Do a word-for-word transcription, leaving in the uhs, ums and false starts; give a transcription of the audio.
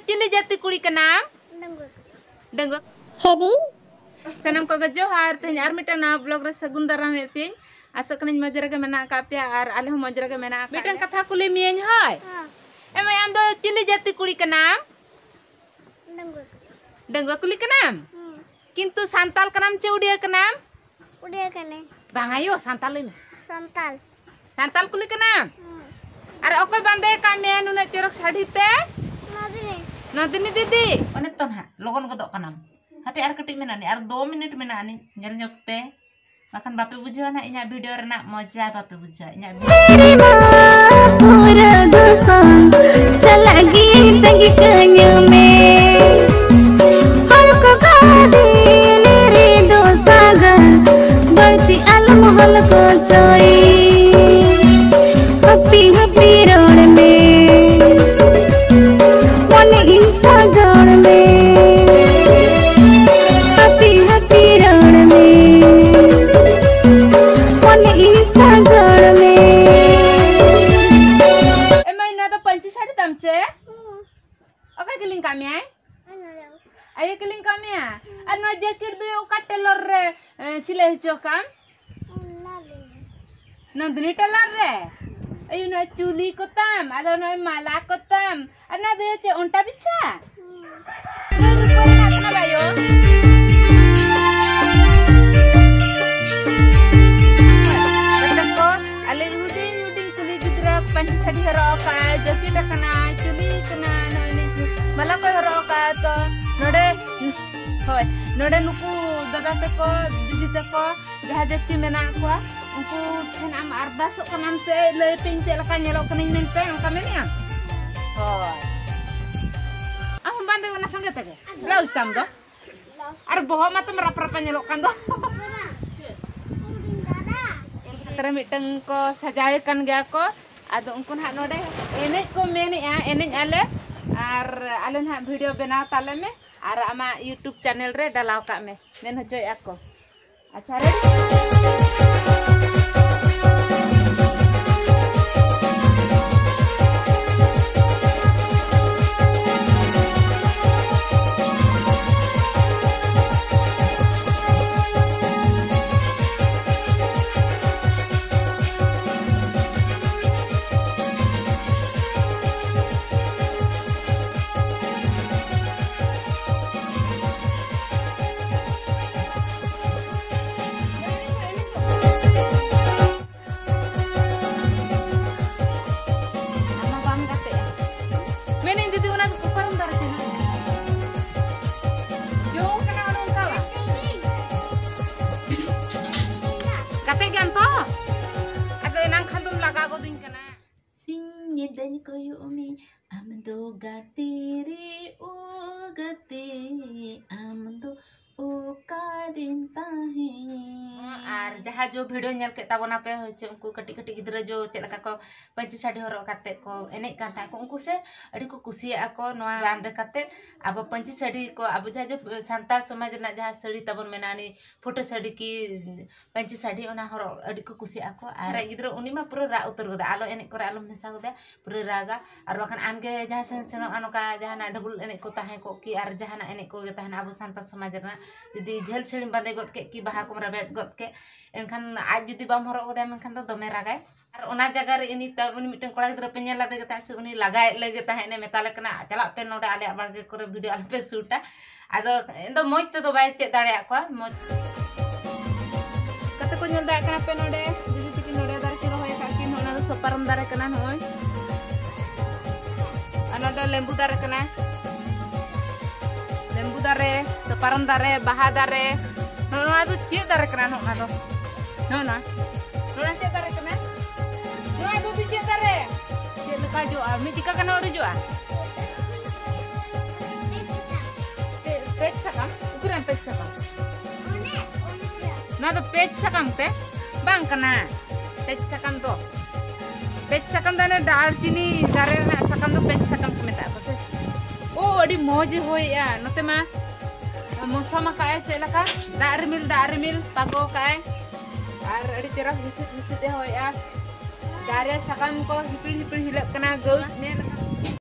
ᱪᱤᱞᱤ ᱡᱟᱹᱛᱤ ᱠᱩᱲᱤ ᱠᱟᱱᱟᱢ? ᱰᱟᱺᱜᱩᱣᱟᱹ᱾ ᱥᱟᱹᱨᱤ᱾ ᱥᱟᱱᱟᱢ ᱠᱚᱜᱮ ᱡᱚᱦᱟᱨ᱾ ᱛᱮᱦᱮᱧ ᱟᱨ ᱢᱤᱫᱴᱟᱝ ᱱᱟᱣᱟ ᱵᱞᱚᱜ ᱨᱮ ᱥᱟᱹᱜᱩᱱ ᱫᱟᱨᱟᱢᱮᱫ ᱯᱮᱭᱟᱹᱧ᱾ ᱟᱥᱚᱜ ᱠᱟᱹᱱᱟᱹᱧ ᱢᱚᱡᱽ ᱨᱮᱜᱮ ᱢᱮᱱᱟᱜ ᱟᱠᱟᱫ ᱯᱮᱭᱟ ᱟᱨ ᱟᱞᱮ ᱦᱚᱸ ᱢᱚᱡᱽ ᱨᱮᱜᱮ ᱢᱮᱱᱟᱜ ᱟᱠᱟᱫ ᱢᱤᱫᱴᱟᱝ ᱞᱮᱭᱟ᱾ ᱠᱟᱛᱷᱟ ᱠᱩᱞᱤ ᱢᱤᱭᱟᱹᱧ, ᱦᱳᱭ? ᱦᱮᱸ᱾ ᱮ ᱢᱟᱹᱭ, ᱟᱢ ᱫᱚ ᱪᱤᱞᱤ ᱡᱟᱹᱛᱤ ᱠᱩᱲᱤ ᱠᱟᱱᱟᱢ? ᱰᱟᱺᱜᱩᱣᱟᱹ᱾ ᱰᱟᱺᱜᱩᱣᱟᱹ ᱠᱩᱞᱤ ᱠᱟᱱᱟᱢ? ᱦᱮᱸ᱾ ᱠᱤᱱᱛᱩ ᱥᱟᱱᱛᱟᱞ ᱠᱟᱱᱟᱢ ᱪᱮ ᱩᱰᱤᱭᱟᱹ ᱠᱟᱱᱟᱢ? ᱩᱰᱤᱭᱟᱹ ᱠᱟᱹᱱᱟᱹᱧ᱾ ᱵᱟᱝ ᱟᱭᱳ, ᱥᱟᱱᱛᱟᱞ ᱞᱟᱹᱭ ᱢᱮ᱾ ᱥᱟᱱᱛᱟᱞ᱾ ᱥᱟᱱᱛᱟᱞ ᱠᱩᱞᱤ ᱠᱟᱱᱟᱢ? ᱦᱮᱸ᱾ ᱟᱨ ᱚᱠᱚᱭ ᱵᱟᱸᱫᱮ ᱟᱠᱟᱫ ᱢᱮᱭᱟ ᱱᱩᱱᱟᱹᱜ ᱪᱚᱨᱚᱠ ᱥᱟᱹᱲᱤ ᱛᱮ? ᱱᱚᱫᱤᱱᱤ᱾ ᱱᱚᱫᱤᱱᱤ ᱫᱤᱫᱤ᱾ ᱚᱱᱮ ᱛᱚ ᱱᱟᱦᱟᱜ ᱞᱚᱜᱚᱱ ᱜᱚᱫᱚᱜ ᱠᱟᱱᱟᱢ᱾ ᱦᱟᱯᱮ ᱟᱨ ᱠᱟᱹᱴᱤᱡ ᱢᱮᱱᱟᱜ ᱟᱹᱱᱤᱡ, ᱟᱨ ᱫᱩ ᱢᱤᱱᱤᱴ ᱢᱮᱱᱟᱜ ᱟᱹᱱᱤᱡ, ᱧᱮᱞ ᱧᱚᱜ ᱯᱮ᱾ ᱵᱟᱠᱷᱟᱱ ᱵᱟᱯᱮ ᱵᱩᱡᱷᱟᱹᱣᱟ ᱱᱟᱦᱟᱜ ᱤᱧᱟᱹᱜ ᱵᱷᱤᱰᱤᱭᱳ ᱨᱮᱱᱟᱜ ᱢᱚᱡᱟ, ᱵᱟᱯᱮ ᱵᱩᱡᱷᱟᱹᱣᱟ ᱤᱧᱟᱹᱜ ᱵᱷᱤᱰᱤᱭᱳ᱾ ᱥᱮᱨᱢᱟ ᱯᱩᱨᱟᱹ ᱫᱤᱥᱚᱢ ᱪᱟᱞᱟᱜ ᱜᱤᱧ ᱛᱟᱺᱜᱤ ᱠᱟᱹᱧ ᱢᱮ᱾ ᱦᱚᱲ ᱠᱚ ᱵᱟᱫᱤᱱ ᱨᱮᱫᱚ ᱥᱟᱜᱟᱱ ᱵᱟᱹᱲᱛᱤ ᱟᱞᱚᱢ ᱦᱚᱞ ᱠᱚᱪᱚᱭ᱾ ᱦᱟᱹᱯᱤ ᱦᱟᱹᱯᱤ ᱨᱚᱲ ᱢᱮ, ᱢᱚᱱᱮ ᱤᱧ ᱥᱟᱡᱚᱲ ᱢᱮ᱾ ᱦᱟᱹᱯᱤ ᱦᱟᱹᱯᱤ ᱨᱚᱲ ᱢᱮ, ᱢᱚᱱᱮ ᱤᱧ ᱥᱟᱡᱚᱲ ᱢᱮ᱾ ᱮ ᱢᱟᱹᱭ, ᱱᱚᱣᱟ ᱫᱚ ᱯᱟᱹᱧᱪᱤ ᱥᱟᱹᱲᱤ ᱛᱟᱢ ᱪᱮ? ᱚᱠᱟ ᱠᱤᱞᱤᱧ ᱠᱟᱜ ᱢᱮᱭᱟᱭ? ᱟᱭᱳ ᱠᱤᱞᱤᱧ ᱠᱟᱜ ᱢᱮᱭᱟ? ᱟᱨ ᱱᱚᱣᱟ ᱡᱮᱠᱮᱴ ᱫᱚ ᱚᱠᱟ ᱴᱮᱞᱚᱨ ᱨᱮ, ᱮ, ᱥᱤᱞᱟᱹᱭ ᱦᱚᱪᱚ ᱠᱟᱜ ᱟᱢ? ᱱᱚᱱᱫᱤᱱᱤ ᱴᱮᱞᱚᱨ ᱨᱮ? ᱟᱭᱳ, ᱱᱚᱣᱟ ᱪᱩᱞᱤ ᱠᱚᱛᱟᱢ, ᱟᱨ ᱱᱚᱣᱟ ᱢᱟᱞᱟ ᱠᱚᱛᱟᱢ, ᱟᱨ ᱱᱚᱣᱟ ᱫᱚ ᱪᱮᱫ, ᱚᱱᱴᱟ ᱵᱤᱪᱷᱟ? ᱱᱚᱣᱟ ᱨᱩᱯᱟᱹ ᱨᱮᱱᱟᱜ ᱠᱟᱱᱟ ᱵᱟᱭᱳ᱾ ᱜᱟᱛᱮ ᱠᱚ, ᱟᱞᱮ ᱦᱩᱰᱤᱧ ᱦᱩᱰᱤᱧ ᱠᱩᱲᱤ ᱜᱤᱫᱽᱨᱟᱹ ᱯᱟᱹᱧᱪᱤ ᱥᱟᱹᱲᱤ ᱦᱚᱨᱚᱜ ᱟᱠᱟᱫᱼᱟᱭ, ᱡᱮᱠᱮᱴ ᱟᱠᱟᱱᱟᱭ, ᱪᱩᱞᱤ ᱠᱟᱱᱟᱭ, ᱱᱚᱜᱼᱚᱭ ᱱᱤᱭᱟᱹ ᱢᱟᱞᱟ ᱠᱚᱭ ᱦᱚᱨᱚᱜ ᱟᱠᱟᱫᱼᱟ᱾ ᱛᱚ ᱱᱚᱰᱮ, ᱦᱳᱭ, ᱱᱚᱰᱮ ᱱᱩᱠᱩ ᱫᱟᱫᱟ ᱛᱟᱠᱚ, ᱫᱤᱫᱤ ᱛᱟᱠᱚ, ᱡᱟᱦᱟᱸ ᱡᱟᱹᱛᱤ ᱢᱮᱱᱟᱜ ᱠᱚᱣᱟ, ᱩᱱᱠᱩ ᱴᱷᱮᱱ ᱟᱢ ᱟᱨᱫᱟᱥᱚᱜ ᱠᱟᱱᱟᱢ ᱥᱮ ᱞᱟᱹᱭ ᱯᱮ ᱤᱧ ᱪᱮᱫ ᱞᱮᱠᱟ ᱧᱮᱞᱚᱜ ᱠᱟᱹᱱᱟᱹᱧ ᱢᱮᱱᱛᱮ, ᱚᱱᱠᱟ ᱢᱮᱱᱮᱜᱼᱟ? ᱦᱳᱭ᱾ ᱟᱢ ᱦᱚᱸ ᱵᱟᱸᱫᱮ ᱚᱱᱟ ᱥᱚᱸᱜᱮ ᱛᱮᱜᱮ, ᱵᱞᱟᱣᱩᱡᱽ ᱛᱟᱢ ᱫᱚ᱾ ᱟᱨ ᱵᱚᱦᱚᱜ ᱢᱟᱛᱟᱢ ᱨᱟᱯᱨᱟᱯᱟ ᱧᱮᱞᱚᱜ ᱠᱟᱱ ᱫᱚ᱾ ᱛᱟᱨᱯᱚᱨᱮ ᱢᱤᱫᱴᱟᱝ ᱠᱚ ᱥᱟᱡᱟᱣᱮ ᱠᱟᱱ ᱜᱮᱭᱟ ᱠᱚ᱾ ᱟᱫᱚ ᱩᱱᱠᱩ ᱱᱟᱦᱟᱜ ᱱᱚᱰᱮ ᱮᱱᱮᱡ ᱠᱚ ᱢᱮᱱᱮᱜᱼᱟ, ᱮᱱᱮᱡ ᱟᱞᱮ᱾ ᱟᱨ ᱟᱞᱮ ᱱᱟᱦᱟᱜ ᱵᱷᱤᱰᱤᱭᱳ ᱵᱮᱱᱟᱣ ᱛᱟᱞᱮ ᱢᱮ ᱟᱨ ᱟᱢᱟᱜ YouTube ᱪᱮᱱᱮᱞ ᱨᱮ ᱰᱟᱞᱟᱣ ᱠᱟᱜ ᱢᱮ, ᱢᱮᱱ ᱦᱚᱪᱚᱭᱮᱫᱼᱟ ᱠᱚ᱾ ᱟᱪᱪᱷᱟ, ᱨᱮᱰᱤ? ᱛᱮ ᱜᱮᱭᱟᱢ ᱛᱚ? ᱟᱫᱚ ᱮᱱᱟᱝ ᱠᱷᱟᱱ ᱫᱚᱢ ᱞᱟᱜᱟ ᱜᱚᱫᱤᱧ ᱠᱟᱱᱟ᱾ ᱥᱤᱧ ᱧᱤᱫᱟᱹᱧ ᱠᱚᱭᱚᱜ ᱢᱮ, ᱟᱢ ᱫᱚ ᱜᱟᱛᱮ ᱨᱮ, ᱳ ᱜᱟᱛᱮ, ᱟᱢ ᱫᱚ ᱚᱠᱟᱨᱮᱢ ᱛᱟᱦᱮᱸ? ᱟᱨ ᱡᱟᱦᱟᱸ ᱡᱚ video ᱧᱮᱞ ᱠᱮᱫ ᱛᱟᱵᱚᱱᱟ ᱯᱮ, ᱦᱳᱭ ᱪᱮ, ᱩᱱᱠᱩ ᱠᱟᱹᱴᱤᱡ ᱠᱟᱹᱴᱤᱡ ᱜᱤᱫᱽᱨᱟᱹ ᱡᱚ ᱪᱮᱫ ᱞᱮᱠᱟ ᱠᱚ ᱯᱟᱹᱧᱪᱤ ᱥᱟᱹᱲᱤ ᱦᱚᱨᱚᱜ ᱠᱟᱛᱮ ᱠᱚ ᱮᱱᱮᱡ ᱠᱟᱱ ᱛᱟᱦᱮᱸ ᱠᱚ, ᱩᱱᱠᱩ ᱥᱮ ᱟᱹᱰᱤ ᱠᱚ ᱠᱩᱥᱤᱭᱟᱜᱼᱟ ᱠᱚ ᱱᱚᱣᱟ ᱵᱟᱸᱫᱮ ᱠᱟᱛᱮ᱾ ᱟᱵᱚ ᱯᱟᱹᱧᱪᱤ ᱥᱟᱹᱲᱤ ᱠᱚ, ᱟᱵᱚ ᱡᱟᱦᱟᱸ ᱡᱚ ᱥᱟᱱᱛᱟᱲ ᱥᱚᱢᱟᱡᱽ ᱨᱮᱱᱟᱜ ᱡᱟᱦᱟᱸ ᱥᱟᱹᱲᱤ ᱛᱟᱵᱚᱱ ᱢᱮᱱᱟᱜᱼᱟ, ᱱᱤ ᱯᱷᱩᱴᱟᱹ ᱥᱟᱹᱲᱤ ᱠᱤ ᱯᱟᱹᱧᱪᱤ ᱥᱟᱹᱲᱤ, ᱚᱱᱟ ᱦᱚᱨᱚᱜ ᱟᱹᱰᱤ ᱠᱚ ᱠᱩᱥᱤᱭᱟᱜᱼᱟ ᱠᱚ᱾ ᱟᱨ ᱜᱤᱫᱽᱨᱟᱹ ᱩᱱᱤ ᱢᱟ ᱯᱩᱨᱟᱹ ᱨᱟᱜ ᱩᱛᱟᱹᱨ ᱜᱚᱫᱟ, ᱟᱞᱚ ᱮᱱᱮᱡ ᱠᱚᱨᱮ ᱟᱞᱚᱢ ᱢᱮᱥᱟ ᱜᱚᱫᱟ, ᱯᱩᱨᱟᱹ ᱨᱟᱜᱟ᱾ ᱟᱨ ᱵᱟᱠᱷᱟᱱ ᱟᱢᱜᱮ ᱡᱟᱦᱟᱸ ᱥᱮᱱ ᱥᱮᱱᱚᱜᱼᱟ, ᱱᱚᱝᱠᱟ ᱡᱟᱦᱟᱱᱟᱜ ᱰᱷᱟᱹᱵᱩᱞ ᱮᱱᱮᱡ ᱠᱚ ᱛᱟᱦᱮᱸ ᱠᱚᱜ ᱠᱤ, ᱟᱨ ᱡᱟᱦᱟᱱᱟᱜ ᱮᱱᱮᱡ ᱠᱚᱜᱮ ᱛᱟᱦᱮᱱᱟ ᱟᱵᱚ ᱥᱟᱱᱛᱟᱲ ᱥᱚᱢᱟᱡᱽ ᱨᱮᱱᱟᱜ, ᱡᱩᱫᱤ ᱡᱷᱟᱹᱞ ᱥᱟᱹᱲᱤᱢ ᱵᱟᱸᱫᱮ ᱜᱚᱫ ᱠᱮᱫ ᱠᱤ, ᱵᱟᱦᱟ ᱠᱚᱢ ᱨᱮᱵᱮᱫ ᱜᱚᱫ ᱠᱮᱫ, ᱮᱱᱠᱷᱟᱱ ᱟᱡ ᱡᱩᱫᱤ ᱵᱟᱢ ᱦᱚᱨᱚᱜ ᱜᱚᱫᱟᱭ, ᱢᱮᱱᱠᱷᱟᱱ ᱫᱚ ᱫᱚᱢᱮ ᱨᱟᱜᱟᱭ᱾ ᱟᱨ ᱚᱱᱟ ᱡᱟᱭᱜᱟ ᱨᱮ ᱩᱱᱤ ᱛᱟ-, ᱩᱱᱤ ᱢᱤᱫᱴᱮᱱ ᱠᱚᱲᱟ ᱜᱤᱫᱽᱨᱟᱹ ᱯᱮ ᱧᱮᱞ ᱞᱮᱫᱮ ᱜᱮ ᱛᱟᱦᱮᱸᱫ ᱥᱮ, ᱩᱱᱤ ᱞᱟᱜᱟᱭᱮᱫ ᱞᱮᱜᱮ ᱛᱟᱦᱮᱸᱫ, ᱮ ᱢᱮᱛᱟ ᱞᱮ ᱠᱟᱱᱟ, "ᱪᱟᱞᱟᱜ ᱯᱮ ᱱᱚᱰᱮ ᱟᱞᱮᱭᱟᱜ ᱵᱟᱲᱜᱮ ᱠᱚᱨᱮ video ᱟᱞᱚ ᱯᱮ ᱥᱩᱴᱟ᱾" ᱟᱫᱚ ᱤᱧ ᱫᱚ ᱢᱚᱡᱽ ᱛᱮᱫᱚ ᱵᱟᱭ ᱪᱮᱫ ᱫᱟᱲᱮᱭᱟᱜ ᱠᱚᱣᱟ, ᱢᱚᱡᱽ᱾ ᱜᱟᱛᱮ ᱠᱚ ᱧᱮᱞ ᱫᱟᱲᱮᱭᱟᱜ ᱠᱟᱱᱟ ᱯᱮ ᱱᱚᱰᱮ, ᱫᱤᱫᱤ ᱛᱟᱹᱠᱤᱱ ᱱᱚᱰᱮ ᱫᱟᱨᱮ ᱠᱤᱱ ᱨᱚᱦᱚᱭ ᱟᱠᱟᱫ ᱠᱤᱱ, ᱚᱱᱟ ᱫᱚ ᱥᱚᱯᱟᱨᱚᱢ ᱫᱟᱨᱮ ᱠᱟᱱᱟ ᱱᱚᱜᱼᱚᱭ᱾ ᱟᱨ ᱱᱚᱣᱟ ᱫᱚ ᱞᱮᱵᱩ ᱫᱟᱨᱮ ᱠᱟᱱᱟ, ᱞᱮᱵᱩ ᱫᱟᱨᱮ, ᱥᱚᱯᱟᱨᱚᱢ ᱫᱟᱨᱮ, ᱵᱟᱦᱟ ᱫᱟᱨᱮ᱾ ᱱᱚᱜᱼᱚ ᱱᱚᱣᱟ ᱫᱚ ᱪᱮᱫ ᱫᱟᱨᱮ ᱠᱟᱱᱟ? ᱱᱚᱜᱼᱚ ᱱᱚᱣᱟ ᱫᱚ, ᱱᱚᱜᱼᱚ ᱱᱚᱣᱟ, ᱱᱚᱣᱟ ᱪᱮᱫ ᱫᱟᱨᱮ ᱠᱟᱱᱟ? ᱱᱚᱣᱟ ᱫᱚ ᱪᱮᱫ ᱫᱟᱨᱮ? ᱪᱮᱫ ᱞᱮᱠᱟ ᱡᱚᱜᱼᱟ? ᱢᱤᱫ ᱪᱤᱠᱟ ᱠᱟᱱᱟ ᱟᱹᱣᱨᱤ ᱡᱚᱜᱼᱟ? ᱯᱮ-, ᱯᱮᱪ ᱥᱟᱠᱟᱢ? ᱩᱠᱩᱨᱮᱢ ᱯᱮᱪ ᱥᱟᱠᱟᱢ? ᱱᱚᱣᱟ ᱫᱚ ᱯᱮᱪ ᱥᱟᱠᱟᱢ ᱛᱮ ᱵᱟᱝ ᱠᱟᱱᱟ᱾ ᱯᱮᱪ ᱥᱟᱠᱟᱢ ᱫᱚ, ᱯᱮᱪ ᱥᱟᱠᱟᱢ ᱫᱚ ᱚᱱᱮ ᱫᱟᱨᱪᱤᱱᱤ ᱫᱟᱨᱮ ᱨᱮᱱᱟᱜ ᱥᱟᱠᱟᱢ ᱫᱚ ᱯᱮᱪ ᱥᱟᱠᱟᱢ ᱠᱚ ᱢᱮᱛᱟᱜᱼᱟ ᱯᱟᱥᱮ᱾ ᱳ, ᱟᱹᱰᱤ ᱢᱚᱡᱽ ᱮ ᱦᱚᱭᱮᱜᱼᱟ᱾ ᱱᱚᱛᱮ ᱢᱟ ᱢᱚᱥᱟᱢ ᱟᱠᱟᱫᱼᱟᱭ ᱪᱮᱫ ᱞᱮᱠᱟ, ᱫᱟᱜ ᱨᱤᱢᱤᱞ, ᱫᱟᱜ ᱨᱤᱢᱤᱞ ᱯᱟᱜᱚ ᱠᱟᱜᱼᱟᱭ᱾ ᱟᱨ ᱟᱹᱰᱤ ᱪᱮᱦᱨᱟ ᱦᱤᱥᱤᱫ ᱦᱤᱥᱤᱫ ᱮ ᱦᱚᱭᱮᱜᱼᱟ᱾ ᱫᱟᱨᱮ ᱥᱟᱠᱟᱢ ᱠᱚ ᱦᱤᱯᱤᱲ ᱦᱤᱯᱤᱲ ᱦᱤᱞᱟᱹᱜ ᱠᱟᱱᱟ᱾ ᱜᱟᱹᱭ ᱧᱮᱞ